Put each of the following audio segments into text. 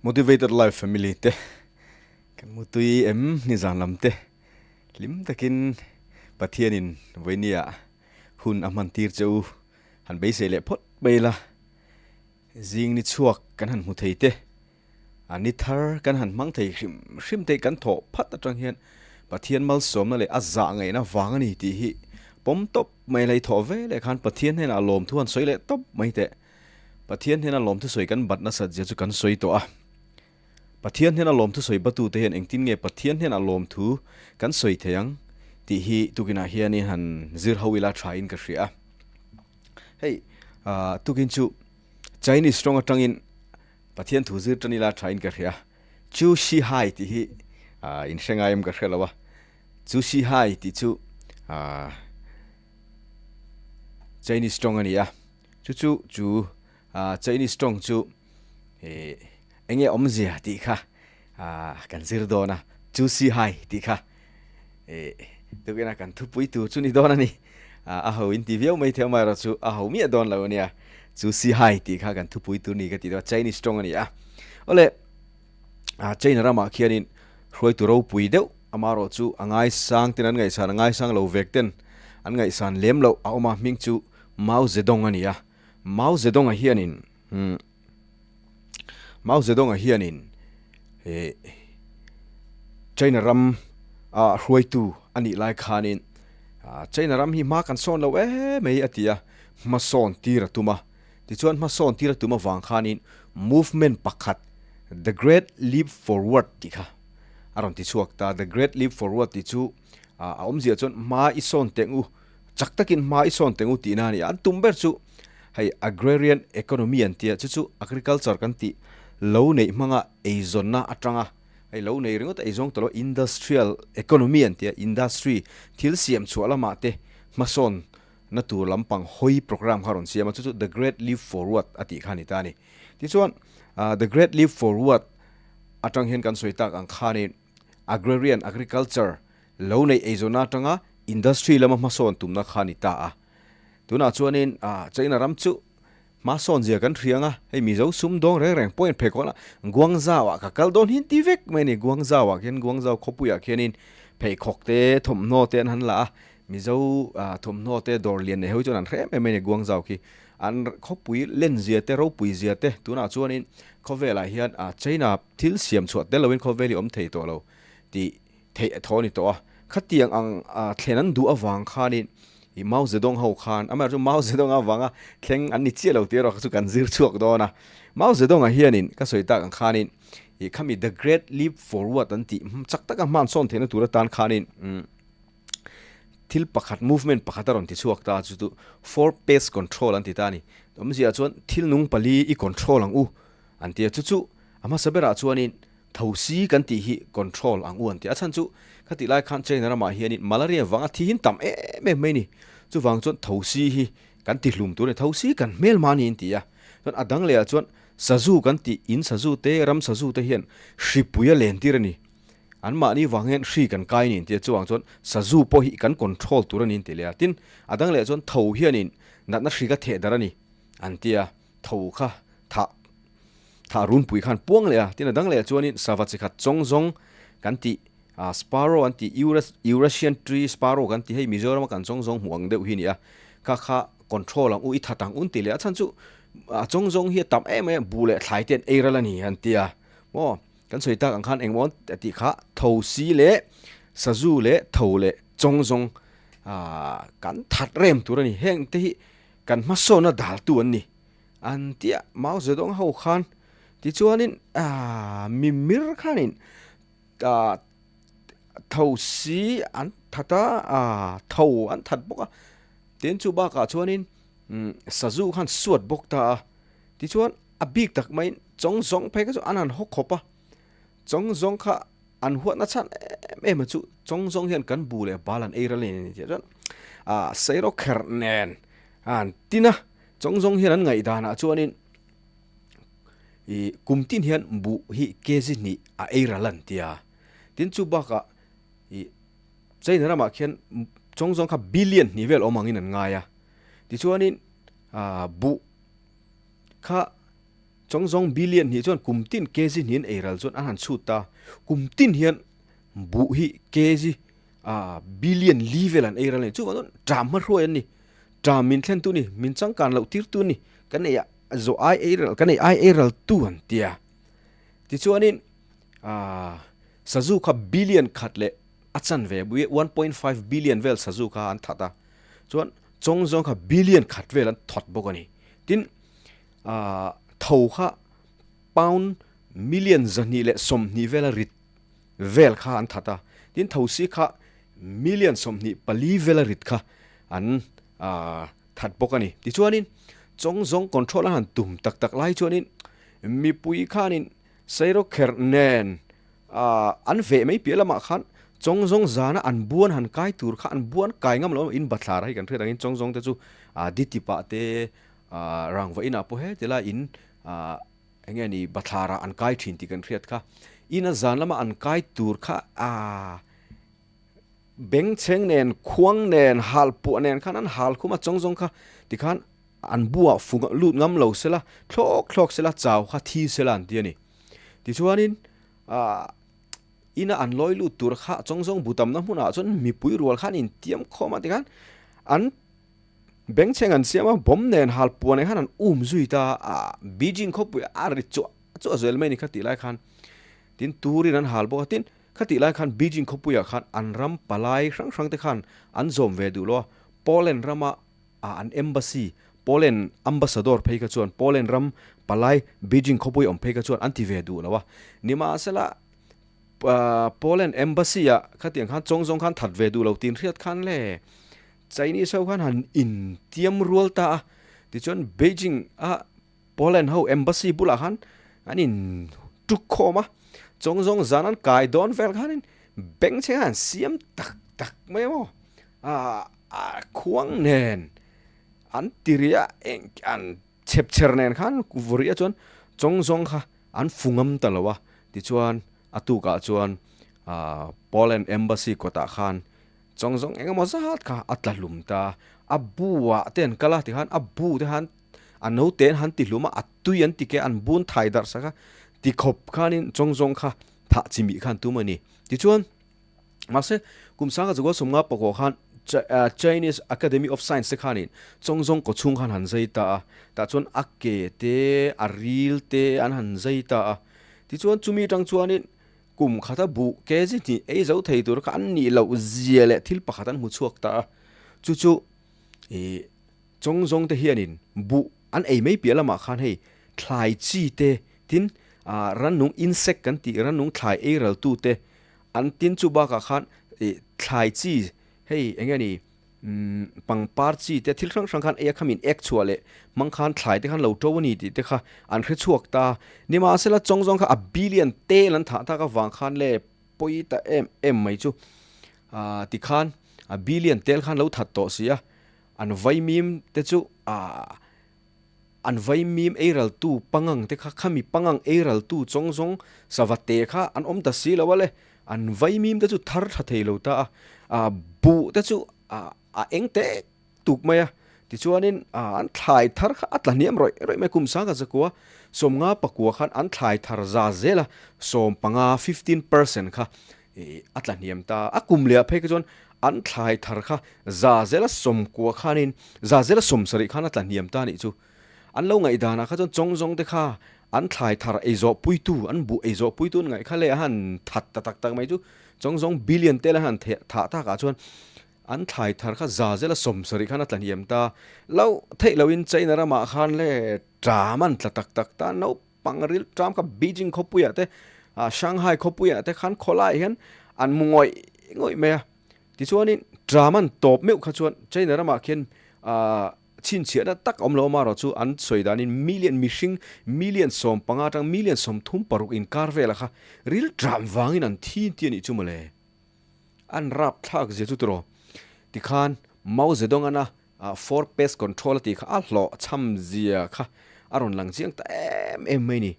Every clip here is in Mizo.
Motivated Life Family te kan mutui em nizan lam te hlim takin Pathianin vawinia hun a hman tir che u han beisei leh phawt mai ila zing ni chhuak kan han hmu thei te a ni thar kan han hmang thei hrim hrim te kan thawh phat atang hian Pathian malsawmna leh a zah ngaihna vang a ni tih hi pawm tawp mai ila i thawh ve leh khan Pathian hnenah lawmthu han sawi leh tawp mai teh. Pathian hnena lawmthusawi kan bat nasat zia chu kan sawi tawh a. Pathian hnena lawmthusawi batute hian engtin nge Pathian hnena lawmthu kan sawi thei ang tih hi tukinah hianin han zir ho ila thain ka hria a. Hei tukin chu Chinese tawng atangin Pathian thu zir tan ila thain ka hria. Chu Shi Hai tih hi in hre ngai em ka hre lo a. Chu Shi Hai tih chu Chinese tawng a ni a. Chu chu chu Chinese tawng chu eng nge awmzia tih kha kan zir dawn a, chu si hai tih kha tukina kan thupui tur chu ni dawn a ni. A ho in ti viau mai thei amaherawh chu a ho miah dawn lo a nia. Chu si hai tih kha kan thupui tur ni ka ti dawn a, Chinese tawng a ni a. Awle China ramah khianin hruaitu ropui deuh amaherawh chu a ngaisang ten an ngaihsan a ngaisang lo vek ten an ngaihsan lem loh a awm a, hming chu Mao Zedong a ni a, Mao Zedong-a hianin Mao Zedong-a hianin eh China ram a hruaitu a nih lai khanin China ram hi hma kan sawn lo em mai a ti a, hmasawn tir a tum a. Tichuan hmasawn tir a tum avang khanin movement pakhat The Great Leap Forward tih kha a rawn ti chhuak ta. The Great Leap Forward tih chu a awmzia chuan hma i sawn teng u Chak takin hma i sawn teng u tihna a ni a, an tum ber chu hei agrarian economy an tia, chu chu agriculture kan tih lo neih hmanga eizawnna atanga hei lo nei ringawt a eizawng tawh lo industrial economy an tia, industry thil siam chhuah lamah te hmasawn na tur lampang hawi program kha rawn siam a, chu chu the great leap forward a tih kha a ni ta a ni. Tichuan the great leap forward atang hian kan sawi tak ang khanin agrarian agriculture Lo neih eizawnna atanga industry lama hmasawn tumna kha a ni ta a. Tunah chuanin China ram chu hmasawn zia kan hria anga, hei Mizo sum dawng reng reng pawhin phei kawlah Guangzhou ah ka kal dawn hi an ti vek mai a ni. Guangzhou ah khian Guangzhou khawpuiah khianin pheikhawk te thawmhnaw te an han la a, Mizo thawmhnaw te dawr lian nei ho hi chuan an hre em em mai a ni Guangzhou khi. An khawpui len zia te ropui zia te tunah chuanin khawvelah hian China thil siam chhuah tel loin khawvel hi awm thei tawh lo tih theih a thaw a ni tawh a. Khatiang ang thlen an duh avang khanin i Mao Zedong ho khan, amaherawhchu Mao Zedong avanga thleng an ni chiah lo tih erawh kha chu kan zir chhuak dawn a. Mao Zedong-a hianin ka sawi tak ang khanin i khami The Great Leap Forward an tih chak taka hman sawn theihna tur atan khanin thil pakhat movement pakhat a rawn ti chhuak ta chu chu Four Pest Control an ti ta a ni. Awmzia chuan thil nung pali i control ang u an ti a, chu chu a hmasa berah chuanin Thosi kan tih hi control ang u an ti. A chhan chu khatih lai khan China ramah hianin malaria vanga thi hin tam em em mai ni. Chuvang chuan thosi hi kan ti hlum tur a ni. Thosi kan hmel mah a ni an ti a. Chuan a dang lehah chuan sazu kan tih in sazu te ram sazu te hian hripui a len tir a ni. Anmahni vang hian hri kan kai a ni an ti a. Chuvang chuan sazu pawh hi kan control tur a ni an ti leh a. Tin, a dang lehah chuan tho hianin natna hri ka theh darh a ni an ti a. Tho kha thah thah runpui khan puang leh a, tin a dang leh ah chuanin sava chi khat chawng zawng kan tih ah sparrow an tih Eurasian tree sparrow kan tih hei Mizoram a kan chawng zawng hmuh ang deuh hi a ni a, kha kha control ang u i that ang un tih leh a chhan chu a chawng zawng hi a tam em em a buh leh thlai te an ei ral a ni an ti a maw kan sawi tak ang khan engmaw a tih kha thosi leh sazu leh tho leh chawng zawng ah kan that rem tur a ni heng te hi Kan hmasawnna daltu an ni. An tia Mao Zedong ho khan tichuanin mimir khanin tho si an that a, tho an that bawk a. Tin chu bakah chuanin sazu khan suat bawk ta a. Tichuan a bik tak maiin chawng zawng phei kha chu an han haw khawp a. Chawng zawng kha an huatna chhan em em a chu chawng zawng hian kan bu leh bal an ei ral a ni tih chuan seirawk kherh nen an tin a, chawng zawng hian an ngaihdanah chuanin ih kum tin hian buh hi kg hnih a ei ral an ti a, tin chu bakah ih China ramah khian chawng zawng kha billion hnih vel awm angin an ngai a, tichuanin buh kha. Chawngzawng billion hnih chuan kum tin kg hnihin ei ral chuan an han chhut ta. Kum tin hian buh hi kg billion li vel an ei ral a ni. Chuvang chuan ṭam hmahruai an ni. Ṭam min thlentu ni, min changkan loh tirtu ni, kan ei zawh ai ei ral, kan ei ai ei ral tu an ti a. Tichuanin sazu kha billion khat leh a chanve bui 1.5 billion vel sazu kha an that a. Chuan chawngzawng kha billion khat vel an thawt bawk a ni. Tin, tho kha pound million 220 vela rit vel kha an that a, tin thosi kha million 24 vela rit kha an that bawk a ni. Tichuanin chawngzawng control a han tum tak tak lai chuanin mipui khanin sairawkherh nen an veh mai piah lamah khan chawngzawng zana an buan han kai tur kha an buan kai ngam lo in bathlar hei kan hriat angin chawngzawng te chu ditipah te Rangva inah pawh heti lai in eng nge ni bathlarah an kai thin tih kan hriat kha. Ina zan lama an kai tur kha bengchheng nen, khuang nen, hal puah nen khan an hal khum a chawng zawng kha tikhan an buah fung lut ngam lo sela, thlawk thlawk sela, chau kha thi sela an ti a ni. Tichuanin ina an lawi lut tur kha chawng zawng bu tamna hmunah chuan mipui rual khan intiam khawm a tikhan an Bengchheng an siam a, bomb nen hal puan nen khan an um zui ta a, Beijing khawpui a ri chuah chuah zel mai a ni kha tih lai khan tin turin an hal bawk a, tin kha tih lai khan Beijing khawpuiah khan an ram palai hrang hrang te khan an zawm ve duh lo a, Poland rama an embassy, Poland ambassador phei kha chuan Poland ram palai Beijing khawpui awm phei kha chuan an ti ve duh lo a, nimahsela Poland embassy ah khatiang khan chawng zawng khan that ve duh lo tin hriat khan le. Chinese ho khan han intiam rual ta a, tichuan Beijing a Poland ho embassy bulah khan an in tuk khawm a, chawng zawng zan an kai dawn vel khanin beng chheng an siam tak tak mai maw, ah khuang nen an ti rih a, eng an chhep chher nen khan vawrih a chuan chawng zawng kha an fu ngam ta lo a, tichuan a tukah chuan Poland embassy kawtah khan Chawng zawng eng emaw zat kha a tla hlum ta, a bu ah te an kal a tikhan a bu te khan a naute an han ti hlum a, a tui an ti ke an bun thai darh sak a, ti khawp khanin chawng zawng kha thah chi mih khan tum a ni. Tichuan mahse kum sangha chukua sawmnga pakua khan Chinese Academy of Science te khanin chawng zawng kaw chhung khan han zai ta a, tah chuan a ke te a ril te an han zai ta a, tichuan chumi atang chuanin Kum khata buh ke chi hnih ei zo thei tur kha an nih loh zia leh thil pakhat an hmu chhuak ta a, chu chu ih chawng zawng te hianin buh an ei mai piah lamah khan hei thlai chi te tin ah rannung insect kan tih rannung thlai ei ral tu te an tin chu bakah khan ih thlai chi hei eng nge ni Pangpar chi te thil hrang hrang khan ei a khamin ek chhuah leh hmang khan thlai te khan lo to a ni tih te kha an hre chhuak ta. Nimahsela chawng zawng kha a billion tel an thah tak avang khan le pawi ta em em mai chu ah tikhan a billion tel khan lo that tawh si a, an vaimim te chu ah an vaimim ei raltu pangang te kha khami pangang ei raltu chawng zawng sava te kha an awm ta si lo a le, an vaimim te chu thar tha thei lo ta a, ah buh te chu ah a eng tek tuk mai a, tichuanin ah an thlai thar kha a tla hniam rawih rawih mai kum sangha zakua 50 pakua khan an thlai thar za zel a, 15 15% kha ih a tla hniam ta a kum leh ah phei kha chuan an thlai thar kha za zela 90 khanin za zela 70 khan a tla hniam ta anih chu. An lo ngaihdanah kha chuan chawng zawng te kha an thlai thar ei zawh puitu an buh ei zawh puitu an ngaih kha leh a han that ta tak tak mai chu chawng zawng billion te la han thah takah chuan an thlai thar kha za zela 70 khan a tla hniam ta. Lo theih loin China ramah khan le ṭam an tla tak tak ta naupang ril ṭam kha Beijing khawpuiah te Shanghai khawpuiah te khan khawlaiah hian an mu ngawih ngawih mai a. Tichuanin ṭam an tawp meuh kha chuan China ramah khian Chhinchhiahna tak awm lo amarawh chu an sawi danin million mihring million 15 atang million 36 inkar velah kha ril ṭam vangin an thi tih a nih chu mawle. An rapthlak zia chu tiraw. Tikhan Mao Zedong-ana four pest control a tih kha a hlawh chham zia kha a rawn lang chiang ta em em mai ni.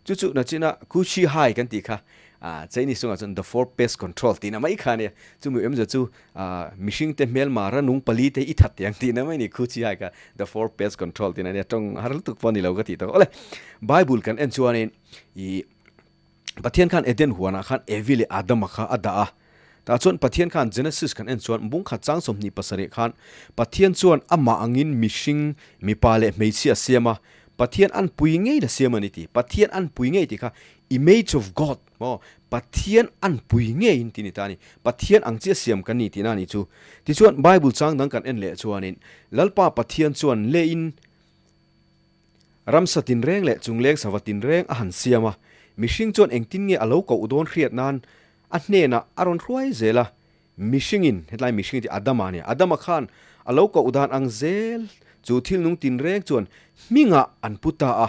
Chu chu nachina Kuchi Hai kan tih kha. Chinese chungah chuan the four pest control tihna mai kha a nia. Chumi awmzia chu mihring te hmelma ranung pali te i that tiang tihna mai a ni. Khu chi hai kha the four pest control tihna a nia. Tawng har lutuk pawh a ni lo ka tih tawh. Awle, Bible kan en chuanin ih Pathian khan Eden huanah khan Evi leh Adama kha a dah a. Tah chuan Pathian khan Genesis kan en chuan bungkhat chang 27 khan Pathian chuan amah angin mihring, mipa leh hmeichhia a siam a, Pathian an pui ngei la siam a ni ti. Pathian an pui ngei tih kha image of God maw Pathian an pui ngeiin ti ni ta a ni. Pathian ang chiah siam kan ni tihna a ni chu. Tichuan Bible chang dang kan en leh chuanin Lalpa Pathian chuan leiin Ramsa tinreng leh chungleng sava tinreng a han siam a, mihring chuan engtin nge a lo koh dawn hriat nan a hnenah a rawn hruai zel a, mihringin, hetlai mihring hi Adama a nia, Adama khan a lo koh dan ang zel chu thil nung tinreng chuan hmingah an pu ta a.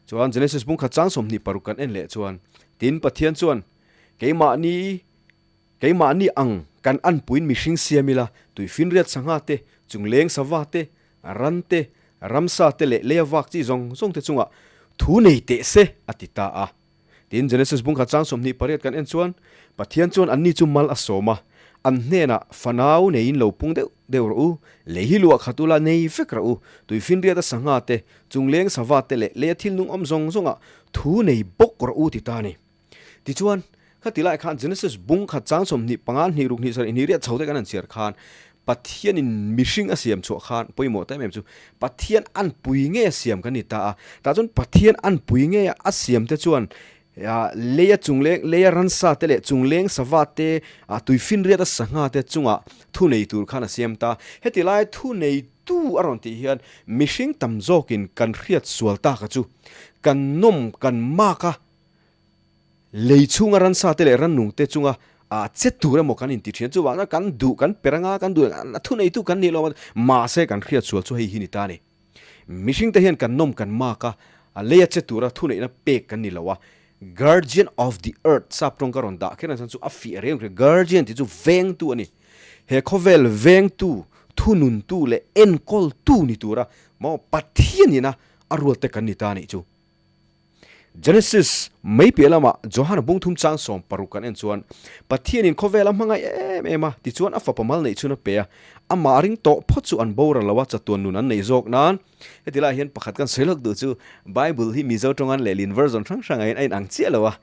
Chuan Genesis bungkhat chang 26 kan en leh chuan, Tin, Pathian chuan, Keimahni, Keimahni ang kan anpuiin mihring siam ila, tuifinriat sangha te, chungleng sava te, ran te, ramsa te leh leia vak chi zawng zawng te chungah thu nei teh se, a ti ta a. Tin, Genesis bungkhat chang 28 kan en chuan, Pathian chuan anni chu mal a sawm a, an hnenah fanau neiin lo pung deuh deuh rawh u, lei hi luah khat ula nei vek rawh u, tuifinriata sangha te, chungleng sava te leh leia thil nung awm zawng zawngah thu nei bawk rawh u, ti ta a ni. Tichuan, khati lai khan Genesis bung khat chang 25 hnih ruk hnih sarih hnih riat chho te kan han chhiar khan Pathianin mihring a siam chhuah khan pawimawh ta em em chu Pathian an pui ngei a siam kan ni ta a. Tah chuan Pathian an pui ngei a siam te chuan leia chungleng leia ransa te leh chungleng sava te tuifinriat a sangha te chungah thu nei tur khan a siam ta. Heti lai thu nei tu a rawn tih hian mihring tam zawkin kan hriat sual taka chu kan nawm kan mak a. Lei chhunga ransa te leh rannung te chunga ah che tur emaw kan inti thin a, chuvangin kan duh kan per anga kan duh a thuneitu kan nih lo a, mahse kan hriat sual chu hei hi ni ta a ni. Mihring te hian kan nawm kan mak a, leia che tura thuneihna pek kan ni lo a, Guardian of the earth sap tawng ka rawn dah kher ang chuan chu a fiah reng reng, Guardian tih chu vengtu a ni. He khawvel vengtu, thununtu leh enkawltu ni tura maw Pathianina a ruat te kan ni ta a nih chu. Genesis mai piah lamah Johana bung thum chang 60 kan en chuan Pathianin khawvel a hmangaih em em a, tichuan a fapa mal neih chhun a pe a, amah ring tawh phawt chu an boral lo a, chatuan nun an neih zawk nan. Heti lai hian pakhat kan sawi lawk duh chu Bible hi Mizo tawngan lehlin version hrang hrang aiin a inang chiah lo a,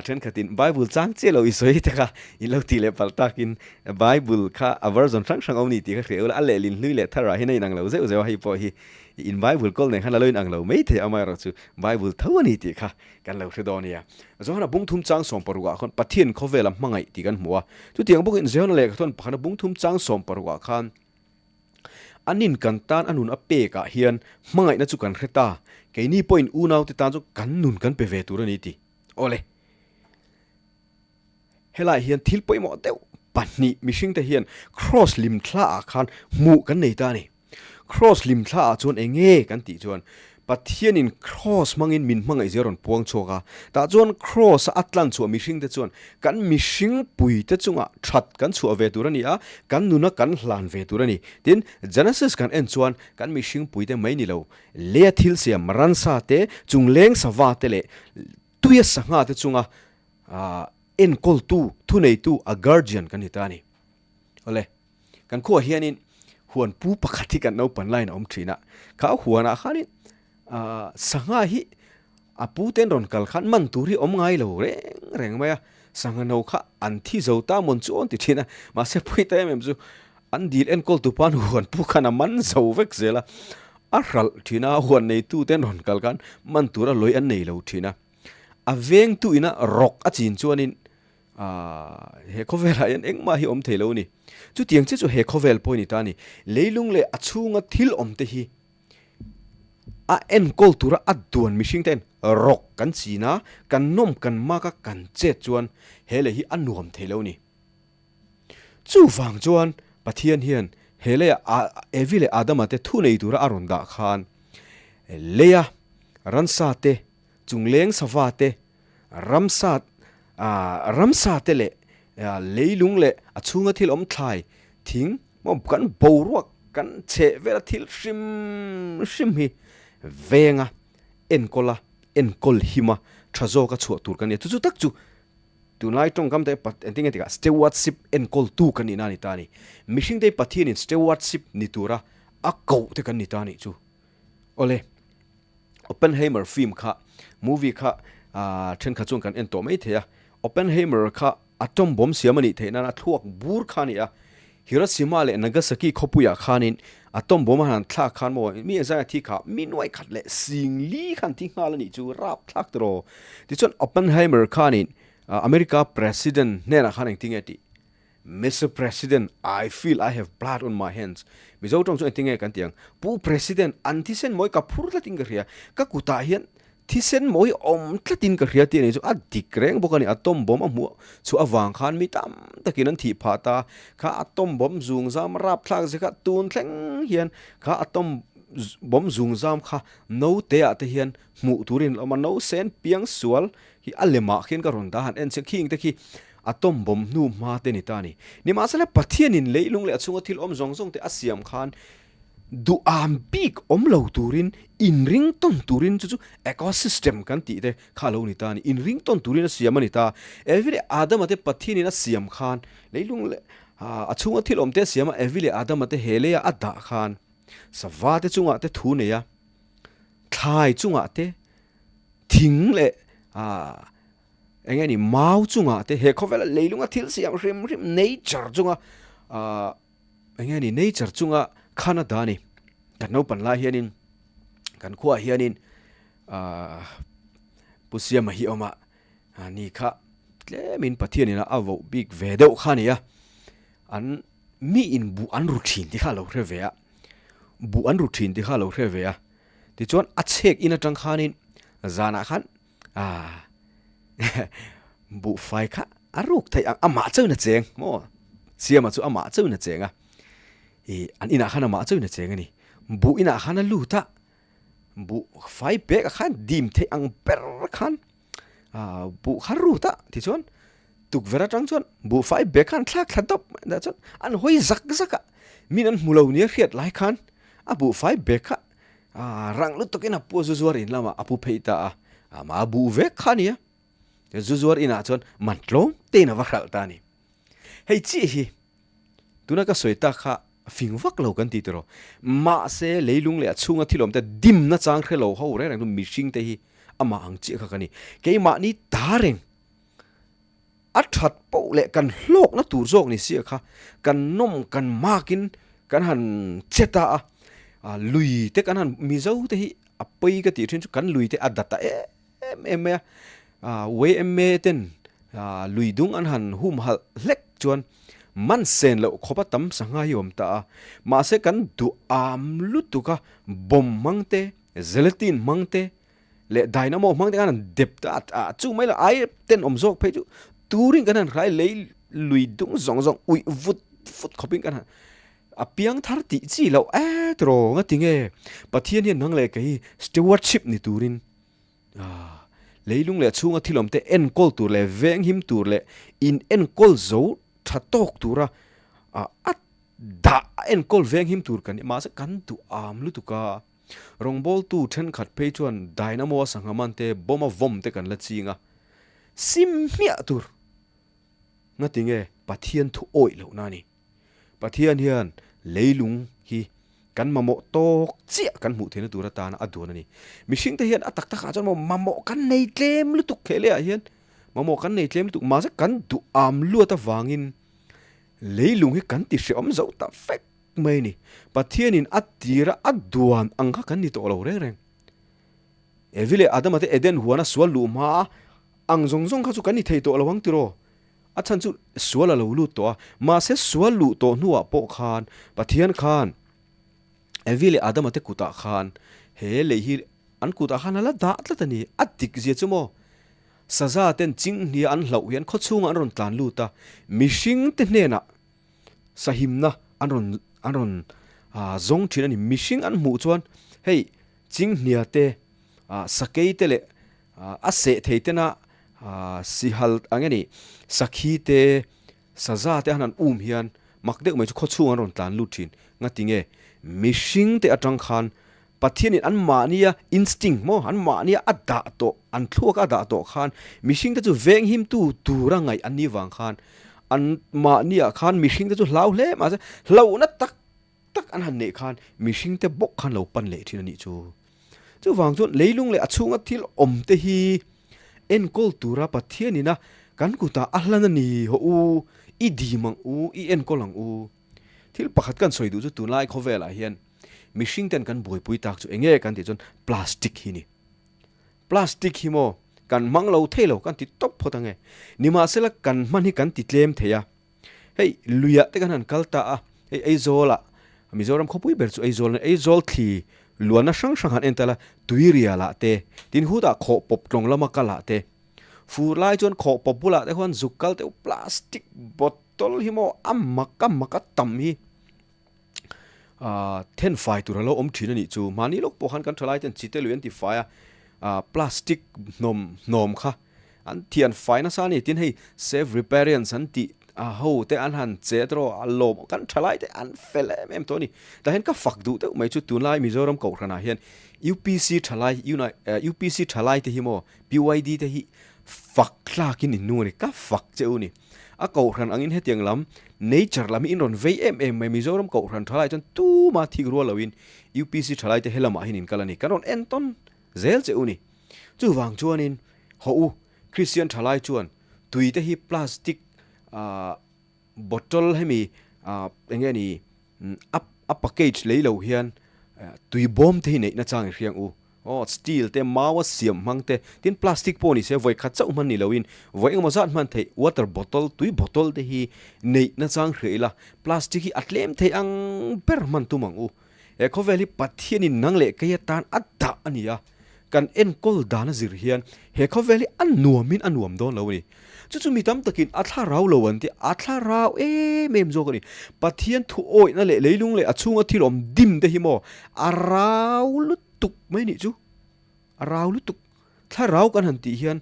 thenkhatin Bible chang chiah lo i sawi te kha in lo tih leh palh takin Bible kha a version hrang hrang awm ni tih kha hria ula, a lehlin hlui leh tharah hian a inang lo zeuh zeuh a, hei pawh hi In Bible kawl nen khan a lo inang lo mai thei amaherawh chu Bible tho a ni tih kha kan lo hre dawn nia. Johana bung thum chang 60 ah khawn Pathian khawvela hmangaih tih kan hmu a. Chutiang bawkin Johana lehkha thawn pakhana bung thum chang 60 ah khan an in kan tan a nun a pek ah hian hmangaihna chu kan hre ta, keini pawhin unaute tan chu kan nun kan pe ve tur a ni ti. Awle. Helaiah hian thil pawimawh deuh pahnih mihringte hian Kraws limthla ah khan hmuh kan nei ta a ni. Kraws limthla ah chuan eng nge kan tih chuan Pathianin Kraws hmangin min hmangaih zia rawn puang chhuak a, tah chuan Kraws a atlan chhuah mihringte chuan kan mihring puite chungah that kan chhuah ve tur a ni a, kan nuna kan hlan ve tur a ni. Tin, Genesis kan en chuan kan mihring puite mai ni lo, leia thil siam ransa te, chungleng sava te leh tuia sangha te chunga enkawltu, thuneitu, a guardian kan ni ta a ni. Awle, kan khuaah hianin huan pu pakhat hi kan naupan laiin a awm thin a, kha huanah khanin sangha hi a pu ten rawn kal khan man tur hi awm ngai lo reng reng mai a, sangha no kha an thi zo ta mawn chu awn ti thin a, mahse pui ta em em chu an dil enkawltu pa'n huan pu khan a man zo vek zel a, a hralh thin a, huan neitu ten rawn kal khan man tura lawi an nei lo thin a. A vengtu ina rawk a chin chuanin he khawvelah hian engmah hi awm thei lo a ni. Chutiang chiah chu he khawvel pawh a ni ta a ni. Leilung leh a chhunga thil awm te hi a enkawl tura a duan mihring ten rawk kan chin a, kan nawm kan mak a kan chet chuan he lei hi a nuam thei lo a ni. Chuvang chuan Pathian hian he leia Evi leh Adama te thu nei tura a rawn dah khan leia ransa te, chungleng sava te, ramsa ramsa te leh leilung leh a chhunga thil awm thlai thing maw kan boruak kan chheh vela thil hrim hrim hi venga enkawl a enkawl him a tha zawka chhuah tur kan ni a. Chu chu tak chu. Tunlai tawngkam te engtin nge tikah stewardship enkawltu kan nihna a ni ta a ni. Mihring te hi Pathianin stewardship ni tura a koh te kan ni ta a nih chu. Awle, Oppenheimer film kha, movie kha thenkhat chuan kan en tawh mai thei a. Oppenheimer kha atom bomb siam a nih theih nan a thluak bur kha a ni a. Hiroshima leh Nagasaki khawpuiah khanin atom bomb a han thlak khan maw mi engzai a thi kha mi nuai khat leh sing li khan thi nghal a nih chu rapthlak tiraw. Tichuan Oppenheimer khanin America President hnenah khan engtin nge tih? Mister President, I feel I have blood on my hands. Mizo tawng chu engtin nge kan ti ang? Pu President, an thisen mawi ka phur tlatin ka hria. Ka kutah hian thisen mawi awm tlatin ka hria tih a nih chu a dik reng bawk a ni. Atom bomb a hmuh chhuah avang khan mi tam takin an thih phah ta. Kha atom bomb zungzam rapthlak zia kha tun thleng hian kha atom bomb zungzam kha note ah te hian hmuh turin a awm a. No sen piang sual hi a lemah khian ka rawn dah han en che khing te khi atom bomb hnu hma te ni ta a ni. Nimahsela Pathianin leilung leh a chhunga thil awm zawng zawng te a siam khan duham bik awm lo turin inring tawn turin chu chu ecosystem kan tih te kha a lo ni ta a ni. Inring tawn turin a siam a ni ta. Evi leh Adama te Pathianin a siam khan leilung leh a chhunga thil awm te a siam a, Evi leh Adama te he leia a dah khan sava te chungah te thu nei a, thlai chungah te thing leh ah eng nge ni mau chungah te he khawvela leilunga thil siam hrim hrim nature chunga ah eng nge ni nature chunga khan a dah a ni kan naupang lai hianin kan khuaah hianin ah Pu Siama hi a awm a ni kha tlemin Pathianin a voh bik ve deuh kha a ni a an mi in buh an ru thin tih kha a lo hre ve a buh an ru thin tih kha a lo hre ve a. Tichuan a chhek in atang khanin zanah khan ah buhfai kha a ruk theih ang amah chauhin a cheng maw Siama chu amah chauhin a cheng a ih an inah khan amah chauhin a cheng a ni buh inah khan a lut a buhfai bag ah khan dim theih ang ber khan ah buh kha rut a tichuan tukverh atang chuan buhfai bag khan thlak thla dawp mai dah chuan an hawi zak zak a min an hmu lo nia hriat lai khan a buhfai bag kha ah rang lutuk in a pu a zu zuar in lamah a pu phei ta a amah a buh vek kha a ni a zu zuar inah chuan man tlawm te in a va hralh ta a ni hei chiah hi tuna ka sawi tak kha fing vak lo kan ti tiraw mahse leilung leh a chhunga thil awm te dimna chang hre lo ho reng reng chu mihring te hi amah ang chiah kha ka ni keimahni ta reng a that poh leh kan hlawkna tur zawk ni sia kha kan nawm kan makin kan han che ta a lui te kan han mizo te hi a pawi ka tih thin chu kan lui te a data em em mai a yma ten lui dung an han hum halh hlek chuan man sen loh khawpa tam sangha hi a awm ta a mahse kan duh am lutuk a bomb hmang te gelatin hmang te leh dynamo hmang te khan an dep ta a chu mai lo ai ten awm zawk phei chu turin kan han hrai lei lui dung zawng zawng uih vut vut khawpin kan han a piang thar tih chi loh et rawng a ti nge Pathian hian nang leh kei hi stewardship ni turin leilung leh chhunga thil awm te enkawl tur leh venghim tur leh in enkawl zo tha tawk tura a dah a enkawl venghim tur kan ni mahse kan duh am lutuk a. Rawngbawltu thenkhat phei chuan dynamo a sangha man te, bomb a vawm te kan la ching a, sim hmiah tur ngati nge Pathian thu awih lohna a ni. Pathian hian leilung hi kan mamawh tawk chiah kan hmuh theihna tur atana a duan a ni. Mihring te hian a tak takah chuan maw mamawh kan nei tlem lutuk heh lehah hian mamawh kan nei tlem lutuk mahse kan duh am luat avangin leilung hi kan ti hrehawm zo ta vek. mai a ni. Pathianin a tira a duan ang kha kan ni tawh lo reng reng. Evi leh Adama te Eden huana sual luh hma ang zawng zawng kha chu kan ni thei tawh lo ang tiraw? A chhan chu sual a lo lut tawh a, mahse sual luh tawh hnuah pawh khan Pathian khan Evi leh Adama te kutah khan he lei hi an kutah khan a la dah tlat a ni. A dik zia chu maw? Saza ten chinghnia an hlauh hian khawchhungah an rawn tlan lut a, mihring te hnenah sahimna an rawn an rawn ah zawng thin a ni. Mihring an hmuh chuan hei chinghnia te ah sakei te leh ah a seh thei tena ah sihal ang nge ni sakhi te saza te han an um hian mak deuh mai chu khawchhung an rawn tlan lut thin. Ngati nge mihring te atang khan Pathianin an mahnia instinct maw, an mahnia a dah tawh, an thluaka a dah tawh khan mihringte chu venghimtu tura ngaih an nih vang khan an mahniah khan mihringte chu hlau hle mahse hlauhna tak tak an han neih khan mihringte bawk khan lo pan leh thin a nih chu. Chuvang chuan leilung leh a chhunga thil awmte hi enkawl tura Pathianina kan kutah a hlan a ni haw u, i dim ang u, i enkawl ang u. Thil pakhat kan sawi duh chu tunlai khawvelah hian mihring ten kan buaipui tak chu enge kan tih chuan plastic hi ni. Plastic hi maw kan hmang lo thei lo kan ti tawp phawt ange. Nimahsela kan hman hi kan ti tlem thei a. Hei luiah te kan han kal ta a, hei Aizawl ah Mizoram khawpui ber chu Aizawl a ni. Aizawl thli luanna hrang hrang han en ta la, Tuirial ah te, tin hutah khawh pawp tlawng lama kal ah te, fur lai chuan khawh pawp bulah te khuan zuk kal deuh plastic bottle Tawlh hi maw a mak a mak a tam hi then fai tur a lo awm thin a nih chu. Mahni lawk pawh khan kan thalai ten chite lui an ti fai a, plastic hnawm hnawm kha an thian fai nasa a ni. Tin hei save riparians an tih a ho te an han chet erawh a lawm kan thalai te an fel em em tawh a ni. Tah hian ka fak duh deuh mai chu tunlai Mizoram Kohhranah hian UPC thalai UPC thalai te hi maw PYD te hi fak tlakin in nung a ni, ka fak che u ni. A kohhran angin hetiang lam nature lam hi in rawn vei em em mai, Mizoram kohhran thalai chuan tuma thik rual loin UPC thalai te helamah hian in kal a ni, kan rawn en tawn zel che u ni. Chuvang chuanin haw u, Kristian thalai chuan tui te hi plastic ah bottle hemi ah eng nge ni a a package lei lo hian tui bawm te hi neihna chang i hriang u. Aw, steel te, mau a siam hmang te, tin plastic pawh ni se vawi khat chauh hman ni loin vawi engemaw zat hman theih water bottle, tui bottle te hi neihna chang hria ila, plastic hi a tlem thei ang ber hman tum ang u. He khawvel hi Pathianin nang leh kei atan a dah a ni a, kan enkawl dan a zir hian he khawvel hi a nuamin a nuam dawn lo a ni. Chu chu mi tam takin a thlarau lo an ti, a thlarau em em zawk a ni. Pathian thu awihna leh leilung leh a chhunga thil awm dim te hi maw a rau lut tuk mai nih chu, a rau lutuk. Thlarau kan han tih hian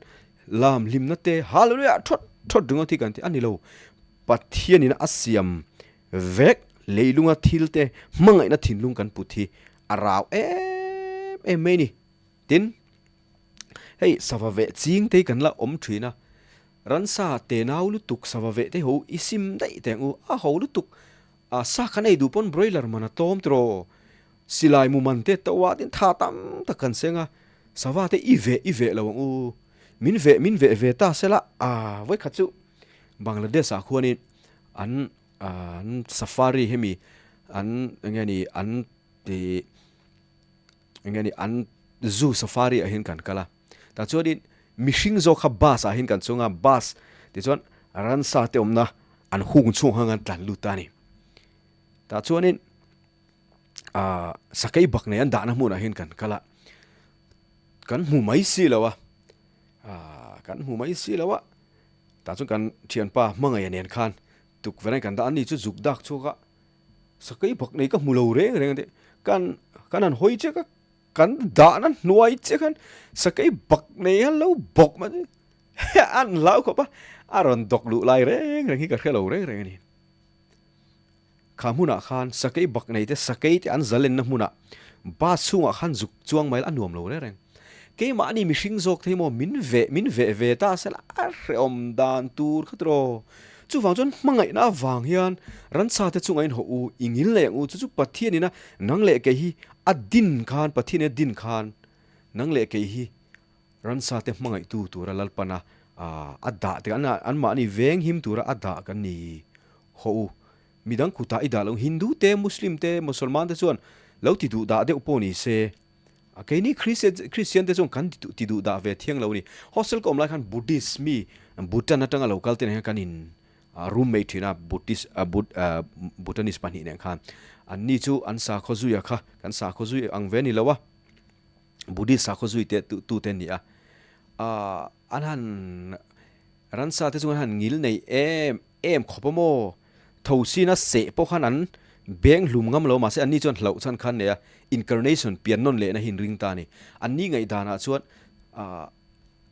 lam hlimna te hallelujah thawt thawt ringawt hi kan ti a ni lo. Pathianin a siam vek leilunga thil te hmangaihna thinlung kan put hi a rau em em mai ni. Tin, hei sava veh ching te hi kan la awm thin a, ransa tenau lutuk sava veh te ho i sim daih teh ang u, a ho lutuk. A sa kan ei duh pawn broiler man a tlawm tiraw? Silai mu man te to a tin tha tam tak kan seng a, sava te i veh i veh lo ang u, min veh min veh ve ta sela a vawikhat chu Bangladesh ah khuanin an an safari hemi an eng nge ni an ti eng nge ni an zoo safari ah hian kan kal a, tah chuanin mihring zawk kha bus ah hian kan chuang a, bus tichuan ransa te awmna an hung chhung ang an tlan lut ta a ni, tah chuanin. ah sakei bak nei an dahna hmunah hian kan kal a, kan hmu mai si lo a, ah kan hmu mai si lo a, tah chuan kan thianpa hmangaih nen khan tukverh ah kan dah a, ani chu zuk dak chhuak a, sakei bak nei ka hmu lo reng reng a ti, kan kan han hawi chiak a, kan dahna hnuai chiah khan sakei bak nei a lo bawk mai an hlau khawp a, a rawn dawk luh lai reng reng hi ka hre lo reng reng a ni. Kha hmunah khan sakei bak nei te, sakei te an zalenna hmunah bus chhungah khan zuk chuang mai la a nuam lo reng reng. Keimahni mihring zawk thei maw min veh min veh ve ta sela a hrehawm dan tur kha tiraw. Chuvang chuan hmangaihna avang hian ransa te chungah in hawh u, i ngil leh ang u, chu chu Pathian ina nang leh kei hi a din khan, Pathian ina din khan nang leh kei hi ransa te hmangaihtu tura Lalpana a dah te anmahni venghim tura a dah kan ni. Haw u, midang kutah i dah lo, Hindu te, Muslim te, Mosolman te chuan lo ti duh dah deuh pawh ni se, a keini Christian te chuan kan ti duh dah ve thiang lo a ni. Hostel ka awm lai khan Buddhist mi Bhutan atanga lo kal te nen hian kan in roommate thin a, Buddhist Bhutanese pahnih nen khan. Anni chu an sakhaw zuia kha kan sakhaw zui ang ve ni lo a, Buddhist sakhaw zui te tu te an ni a, an han ransa te chu an han ngil nei em em khawp a maw? Thosina seh pawh khan an beng hlum ngam lo mahse anni chuan hlauh chhan khan nei a, incarnation pian nawn lehna hi an ring ta a ni. Anni ngaihdanah chuan ah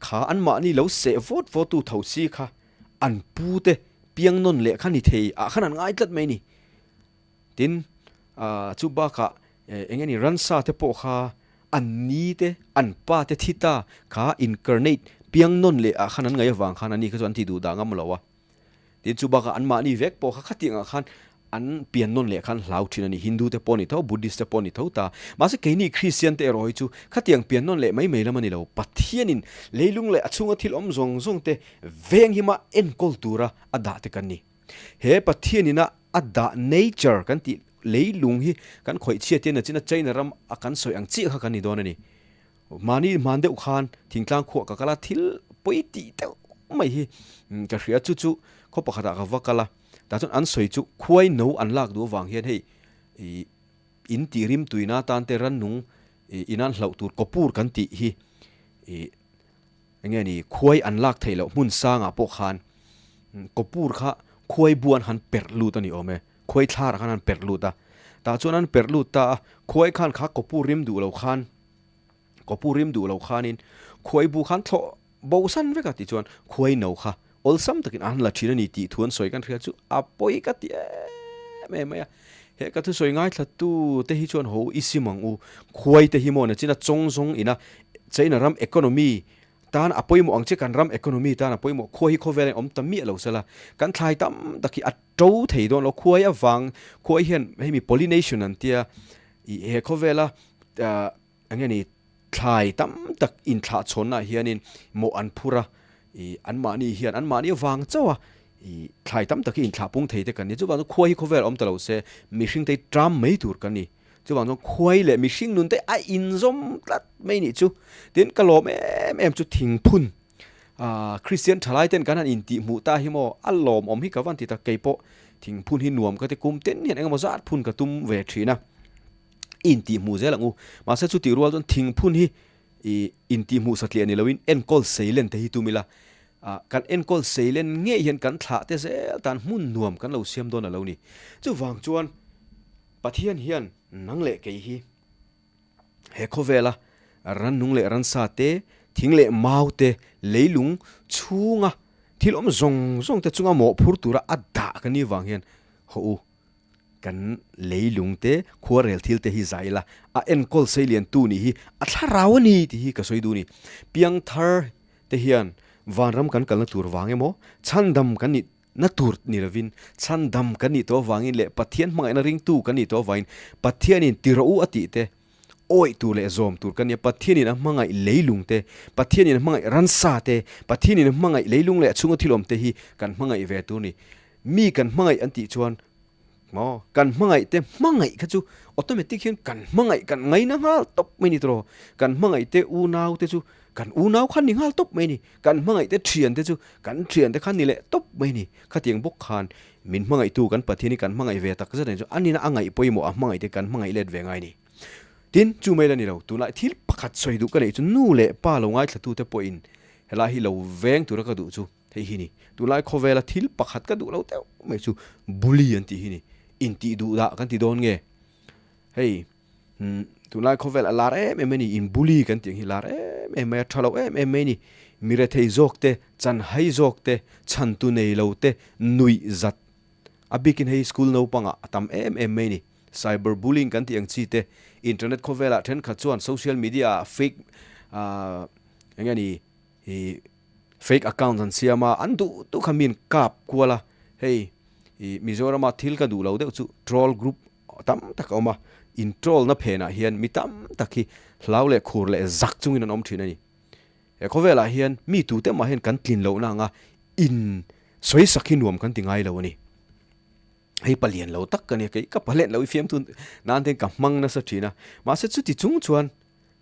kha anmahni lo seh vawt vawt tu thosi kha an pu te piang nawn leh kha ni thei ah khan an ngai tlat mai a ni. Tin, ah chu bakah Eng nge ni ransa te pawh kha an ni te an pa te thi ta kha incarnate piang nawn leh ah khan an ngaih avang khan ani kha chu an ti duh dah ngam lo a. Tin chu bakah an mahni vek pawh kha khatiang ah khan an pian nawn leh khan hlau thin a ni. Hindu te pawh ni tho, Buddhist te pawh ni tho ta. Mahse keini Christian te erawh hi chu khatiang pian nawn leh mai mai lam a ni lo. Pathianin leilung leh a chhunga thil awm zawng zawng te veng hima enkawl tura a dah te kan ni. He Pathianin a a dah nature kan tih leilung hi kan khawih chhiat hian nachina China ram a kan sawi ang chiah kha kan ni dawn a ni. Mahni hman deuh khan thingtlang khuah ka kal a, thil pawi tih deuh mai hi ka hria chu chu khaw pakhatah ka va kal a, tah chuan an sawi chu khuai no an lak duh avang hian hei ih in tih rim tuina atan te rannung ih inan hlauh tur kawpur kan tih hi ih Enge ni, khuai an lak theih loh hmun sangah pawh khan kawpur kha khuai bu an han perh lut a ni awm e, khuai thlarah khan an perh lut a, tah chuan an perh lut ta a, khuai khan kha kawpur rim duh lo khan, kawpur rim duh lo khanin khuai bu khan thlawh bo san vek a tichuan khuai no kha awlsam takin an la thin a ni tih thu an sawi kan hria chu a pawi ka ti em em mai a, he ka thusawi ngaithla tu te hi chuan ho i sim ang u, khuai te hi maw nachina chawng zawng ina China ram economy tan a pawimawh ang che kan ram economy tan a pawimawh khuai hi khawvel in awm ta miah lo sela kan thlai tam tak hi a to thei dawn lo khuai avang khuai hian hei mi pollination an tia ih he khawvela ah eng nge ni thlai tam tak inthlah chhawnnaah hianin mawh an phur a ih anmahni hian anmahni avang chauh a ih thlai tam tak hi inthlah pung thei te kan ni chuvang chu khuai hi khawvel awm ta lo se mihring te hi tram mai tur kan ni. Chuvang chuan khuai leh mihring nun te a inzawm tlat mai nih chu. Tin ka lawm em em chu thingphun ah Christian thalai ten kan han intih hmuh ta hi maw a lawmawm hi ka van ti tak kei pawh thingphun hi nuam ka ti kum ten hian engemaw zat phun ka tum ve thin a intih hmuh zel ang u. Mahse chutih rual chuan thingphun hi ih intih hmuh satliah ni loin enkawl seilen te hi tum ila ah kan enkawl seilen ngei hian kan thlah te zel tan hmun nuam kan lo siam dawn a lo ni. Chuvang chuan. Pathian hian nang leh kei hi he khawvela rannung leh ransa te, thing leh mau te, leilung chhunga thil awm zawng zawng te chunga mawhphur tura a dah ka ni vang hian haw u kan leilung te, khuarel thil te hi zai ila a enkawl seilian tu nih hi a thlarau a ni tih hi ka sawi duh a ni. Piangthar te hian vanram kan kalna tur vang emaw chhandam kan nih Na tur ni lovin, chhandam kan nih tawh avangin leh Pathian hmangaihna ringtu kan nih tawh avangin Pathianin ti rawh u a tih te, awih tur leh zawm tur kan ni a, Pathianin a hmangaih leilung te, Pathianin a hmangaih ransa te, Pathianin a hmangaih leilung leh a chhunga thil awm te hi kan hmangaih ve tur ni. Mi kan hmangaih an tih chuan maw kan hmangaih te hmangaih kha chu automatic hian kan hmangaih kan ngaina nghal tawp mai ni tawh kan hmangaih te unau te chu kan unau khan ni nghal tawp mai ni kan hmangaih te thian te chu kan thian te khan ni leh tawp mai ni khatiang bawk khan min hmangaih tu kan Pathian hi kan hmangaih ve tak zet ang chu anina a ngaih pawimawh a hmangaih te kan hmangaih let ve ngai ni tin chu mai la ni lo tunlai thil pakhat sawi duh ka neih chu nu leh pa lo ngaithla tu te pawhin helai hi lo veng tura ka duh chu Hei hi ni, tunlai khawvela thil pakhat ka duh lo deuh mai chu bully an tih hi ni, intih duh dah kan ti dawn nge? Hei tunlai khawvel a lar em em a ni, in bully kan tih ang hi lar em em mai a, tha lo em em mai a ni. Mi rethei zawk te, chanhai zawk te, chhantu nei lo te, nuih zat a bikin hei school naupangah a tam em em mai a ni. Cyber bullying kan tih ang chi te, internet khawvelah thenkhat chuan social media ah fake eng nge ni ih fake account an siam a, an duh duh kha min kap kual a, hei ih Mizorama thil ka duh lo deuh chu troll group tam tak a awm a, in troll na phenah hian mi tam tak hi hlau leh khur leh zak chungin an awm thin a ni. He khawvelah hian mi tute mah hian kan tlin lohna anga in sawi sak hi nuam kan ti ngai lo a ni. Hei palian lo tak ka nia, kei ka palen lo i fiamthu nan te hian ka hmang nasa thin a, mahse chuti chung chuan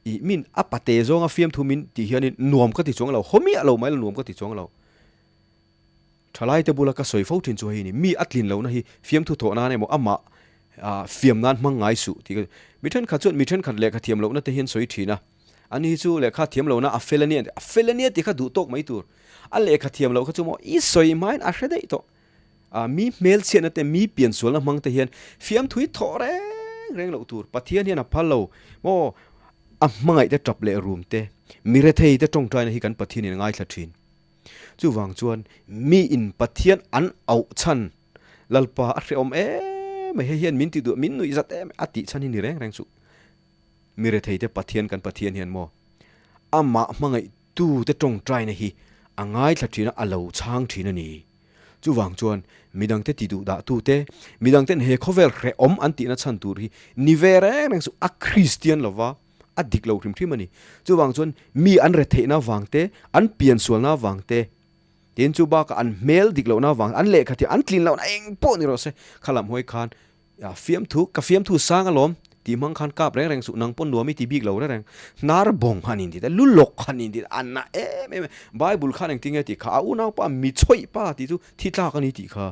Ih min a pate zawnga fiamthu min tih hianin nuam ka ti chuang lo, haw miah lo mai la nuam ka ti chuang lo. Thalai te bula ka sawi fo thin chu hei ni, mi a tlin lohna hi fiamthu thawh nan emaw amah fiam nan hmang ngai suh tih ka Mi thenkhat chuan mi thenkhat lehkha thiam lohna te hian sawi thin a, ani hi chu lehkha thiam lohna a fel a nia, a fel a nia tih kha duh tawk mai tur. A lehkha thiam loh kha chu maw i sawi hmain a hre daih tawh. Mi hmelchhiatna te, mi piansualna hmang te hian fiamthui thawh reng reng loh tur. Pathian hian a phal lo maw? A hmangaih te tap leh rum te, mi rethei te tawngtaina hi kan Pathianin a ngaithla thin. Chuvang chuan mi in Pathian an auh chhan Lalpa a hrehawm em mai hei hian min ti duh min nuih zat em a tih chhan hi ni reng reng chu mi rethei te Pathian kan Pathian hian maw amah hmangaih tu te tawngtai na hi a ngaithla thin a a lo chhang thin a ni. Chuvang chuan midang te ti duh dah tu te midang ten he khawvel hrehawm an tihna chhan tur hi ni ve reng reng chu a Kristian lova a dik lo hrim hrim a ni. Chuvang chuan mi an retheihna vang te an piansualna vang te Tin chu bakah an hmel dik lohna avang an lehkha thiam an tlin lohna eng pawh ni rawh se khalam hawi khan fiamthu ka fiamthu sang alawm tih hmang khan kap reng reng suh nang pawn nuam i ti bik lo reng reng hnar bawng khan in ti ta lu lawk khan in ti ta an na em em Bible khan engtin nge tih kha a unau pa mi chhawih pa tih chu thi tlak a ni tih kha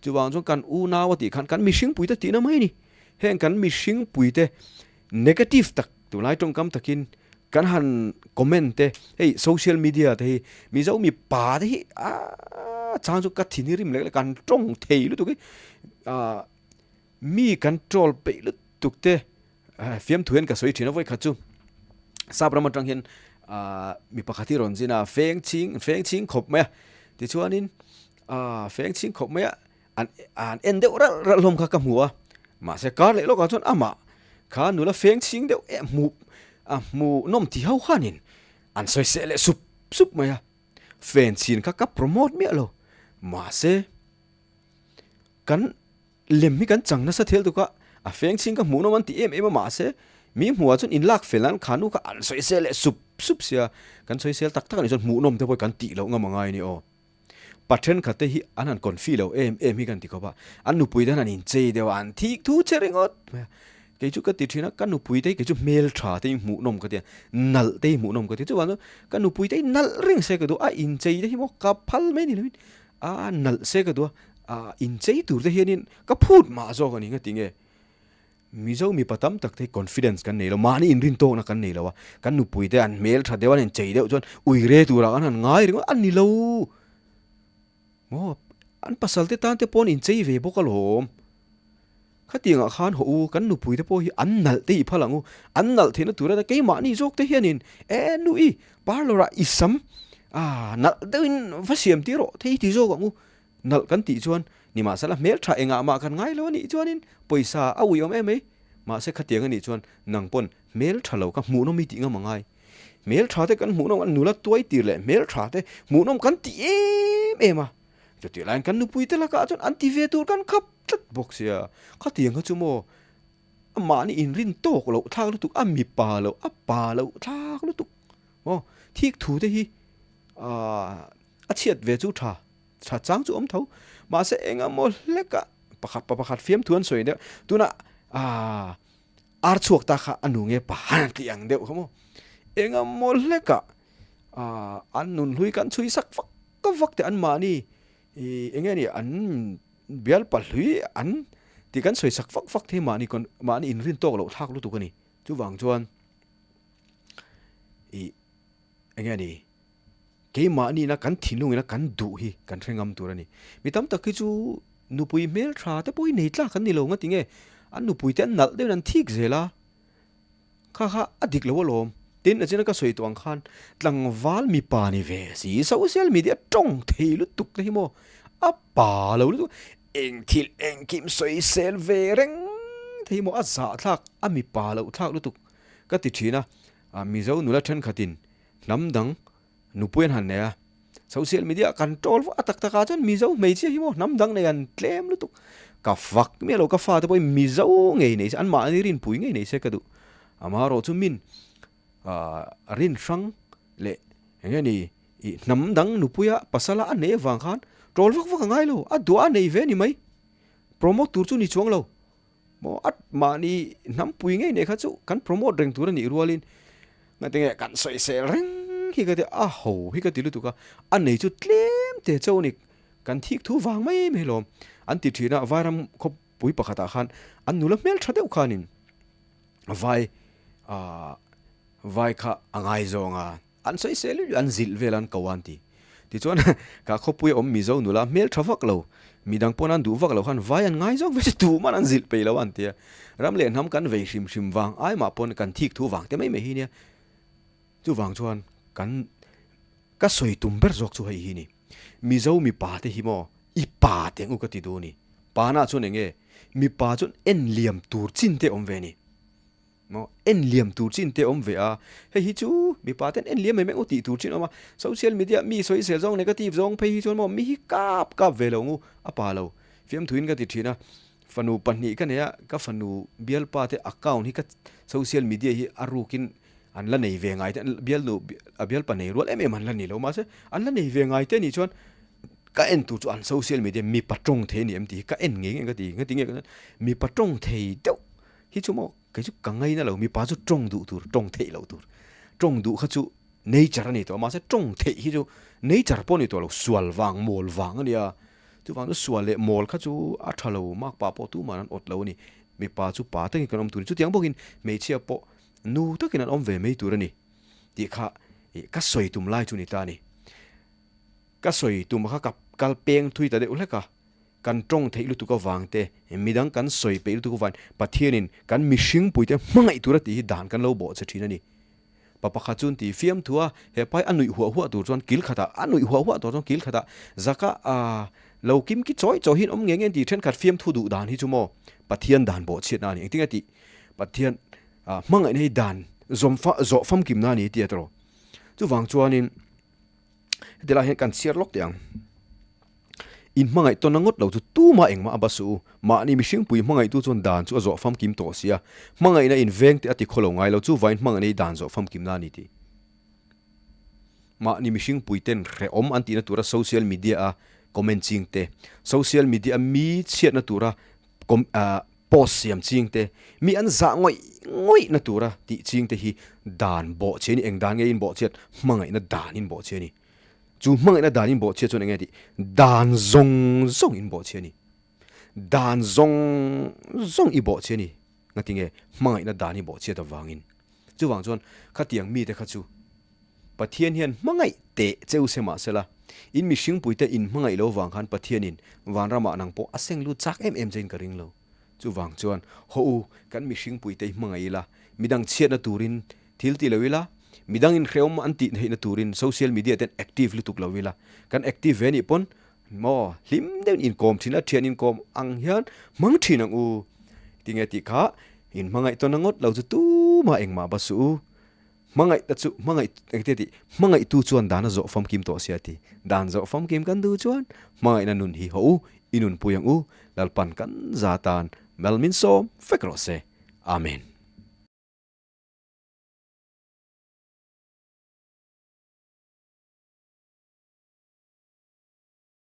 chuvang chuan kan unau a tih khan kan mihring pui te tihna mai a ni heng kan mihring pui te Negative tak tunlai tawngkam takin kan han comment te hei social media te hi Mizo mipa te hi aaa chang chu ka thin hi rim lek lek kan tawng thei lutuk hi aaa mi kan troll peih lutuk te fiamthu hian ka sawi thin a vawikhat chu sap ram atang hian aaa mi pakhat hi rawn zin a feng chhing feng chhing khawp mai a tichuanin aaa feng chhing khawp mai a An an en deuh ralh ralh hlawm kha ka hmu a, mahse kar leh lawkah chuan amah kha nula feng chhing deuh em hmuh a hmu nawm ti ho khanin an sawi seh leh sup sup mai a, fen chhin kha ka promote miah lo, mahse kan lem hi kan chang nasa thel tuk a, a feng chhing ka hmuh nawm an ti em em a mahse mi hmuhah chuan in lak fel nan kha nu kha an sawi seh leh sup sup sia, kan sawi sel tak tak anih chuan hmuh nawm te pawh kan tih loh ngam angai a ni aw. Pa thenkhat te hi an han confi lo em em hi kan ti khawp a, an nupui te han an inchei deuh a, an thik thu che ringawt mai a. Kei chu ka ti thin a, ka nupui te hi kei chu hmeltha te hi hmuhnawm ka ti a, nalh te hi hmuhnawm ka ti a, chuvang chuan ka nupui te hi nalh reng se ka duh a, a inchei te hi maw ka phal mai ni lovin a nalh se ka duh a, a inchei tur te hianin ka phut mah zawk a ni nga ti nge. Mizo mipa tam tak te hi confidence kan nei lo, mahni inrintawkna kan nei lo a, kan nupui te an hmel tha deuh an inchei deuh chuan uire turah kan han ngai ringawt a ni lo. Maw an pasal te tan te pawh an inchei ve bawk alawm. Khatiangah khan hawh u, kan nupui te pawh hi an nalh te i phal ang u, an nalh theihna tur ata keimahni zawk te hianin e nu i parlour ah i sam ah nalh deuhin va siam tir rawh thei ti zawk ang u. Nalh kan tih chuan nimahsela hmeltha engah mah kan ngai lo a nih chuanin pawisa a ui awm em mai. Mahse khatiang a nih chuan nang pawn hmeltha lo ka hmuhnawm i tih ngam a ngai. Hmeltha te kan hmuhnawm a nula tuai tir leh hmeltha te hmuhnawm kan ti em em a. Chutih laiin kan nupui te lakah chuan an ti ve tur kan khap tlat bawk sia. Khatiang kha chu maw amahni inrin tawk loh thlak lutuk a mipa loh a pa loh thlak lutuk maw thik thu te hi a chhiat ve chu tha. Tha chang chu awm tho. Mahse eng emaw hlekah pakhat pa pakhat fiamthu an sawi deuh. Tunah aah ar chhuak ta kha a nu nge pa han tih ang deuh kha maw. Eng emaw hlekah aah an nun hlui kan chhui sak vak vak teh an mahni ih eng nge ni an bial pa hlui an tih kan sawi sak vak vak thei mahni mahni inrin tawk loh thlak lutuk a ni. Chuvang chuan ih eng nge ni. Keimahniina kan thinlungina kan duh hi kan hre ngam tur a ni. Mi tam tak hi chu nupui hmeltha te pawh hi nei tlak an ni lo nga tinge an nupui te an nalh deuhin an thik zel a, kha kha a dik lo alawm. Tin, a china ka sawi tawh ang khan tlangval mipa ni ve si social media tawng thei lutuk te hi maw a pa lo lutuk eng thil engkim sawi sel ve reng te hi maw a zahthlak a mipa loh thlak lutuk ka ti thin a, Mizo nula thenkhatin Hnam dang nupui an han nei a, social media kan troll vak a tak tak ah chuan Mizo hmeichhia hi maw hnam dang nei an tlem lutuk. Ka fak miah lo ka fate pawhin Mizo ngei nei se an mahni rinpui ngei nei se ka duh. Amaherawh chu min ah rin hrang leh eng nge ni ih hnam dang nupuia pasala a nei avang khan troll vak vak a ngai lo, a duah a nei ve a ni mai. Promote tur chu ni chuang lo. Maw a mahni hnampui ngei nei kha chu kan promote reng tur a nih rualin ngatinge kan sawisel reng hi ka ti a ho hi ka ti lutuk a, a nei chu tlem te chauh a ni kan thik thu vang mai mai lawm an ti thin a, vairam khawpui pakhatah khan an nula hmel tha deuh khanin vai ah vai kha a ngaizawng a. An sawisel luih luih an zilh vel an ko an ti. Tichuan ka khawpui a awm Mizo nula hmel tha vak lo, midang pawn an duh vak lo khan vai an ngai zawk ve chu tuman an zilh peih lo an ti a. Ram leh hnam kan vei hrim hrim vang ai mah pawn kan thik thu vang te mai mai hi nia. Chuvang chuan kan ka sawi tum ber zawk chu hei hi ni. Mizo mipa te hi maw i pa teng u ka ti duh a ni. Pa na chuan eng nge? Mipa chuan en liam tur chin te awm ve ni. Maw en liam tur chin te awm ve a, hei hi chu mipa ten en liam mai mai u tih tur chin awm a, social media mi sawisel zawng negative zawng phei hi chuan maw mi hi kap kap ve lo ngu a pa lo. Fiamthuin ka ti thin a, fanu pahnih ka nei a, ka fanu bialpa te account hi ka social media hi a rukin an la nei ve ngai te bialnu a bialpa nei rual em em an la ni lo mahse an la nei ve ngai te nih chuan ka en tur chu an social media mipa tawng thei a ni em tih hi ka en ngei ngei ka ti engati nge mipa tawng thei deuh hi chu maw kei chu ka ngaina lo mipa chu tawng duh tur tawng theih loh tur tawng duh kha chu nature a ni tawh mahse tawng theih hi chu nature pawh a ni tawh lo sual vang mawl vang a nia chuvang chu sual leh mawl kha chu a tha lo makpa pawh tumah an awt lo a ni mipa chu pa takin kan awm tur a ni chutiang bawkin hmeichhia pawh nu takin an awm ve mai tur a ni tih kha ih ka sawi tum lai chu ni ta a ni. Ka sawi tum kha ka kal peng thui ta deuh hlek a, kan tawng theih lutuk avang te, midang kan sawi peih lutuk avangin Pathianin kan mihringpuite hmangaih tura tih hi dan kan lo bawh che thin a ni. Pa pakhat chuan ti fiam thu a, he pai a nuih huah huah tur chuan kil khatah, a nuih huah huah tur chuan kil khatah zaka a lo kim ki chawi chawi hian awm nge nge an ti thenkhat fiamthu duh dan hi chu maw Pathian dan bawh chhiatna a ni. Engtin nge tih Pathian hmangaihna hi dan zawm zawh famkimna a ni tia tawh. Chuvang chuanin. Heti lai hian kan chhiar lawk teh ang. In hmangaih tawn a ngawt lo chu tumah engmah a ba suh u. Mahni mihring pui hmangaihtu chuan dan chu a zawh famkim tawh si a. Hmangaihna in veng teh a ti khaw lo ngai lo chu vain hmangaihna hi dan zawh famkimna a ni tih. Mahni mihring pui ten hrehawm an tihna tura social media a comment ching te, social media a mi chhiatna tura post siam ching te, mi an zah ngawih ngawih na tura tih ching te hi dan bawh che a ni, eng dan nge in bawh chhiat, hmangaihna dan in bawh che a ni. Chu hmangaihna dan in bawh chhiat chuan eng nge tih, dan zawng zawng in bawh che a ni. Dan zawng zawng i bawh che a ni, ngati nge hmangaihna dan i bawh chhiat avangin. Chuvang chuan khatiang mite kha chu Pathian hian hmangaih teh cheu se mahsela, in mihringpuite in hmangaih lo vang khan Pathianin vanramah nang pawh a seng lut chak em em chein ka ring lo. Chuvang chuan, haw u, kan mihringpuite hi hmangaih ila, midang chhiatna turin thil ti lo ila, midang inhrehawm an tih theihna turin social media ten active lutuk lo ila, kan active ve nih pawn maw hlim deuhin inkawm thin a, thian inkawm ang hian hmang thin ang u. Tinge tih kha in hmangaih tawn a ngawt lo chu tumah engmah ba suh u. Hmangaih ta chu hmangaih engtia tih hmangaihtu chuan dan a zawh famkim tawh sia ti. Dan zawh famkim kan duh chuan hmangaihna nun hi haw u, i nunpui ang u, Lalpan kan za tan mal min sawm vek rawh se. Amen.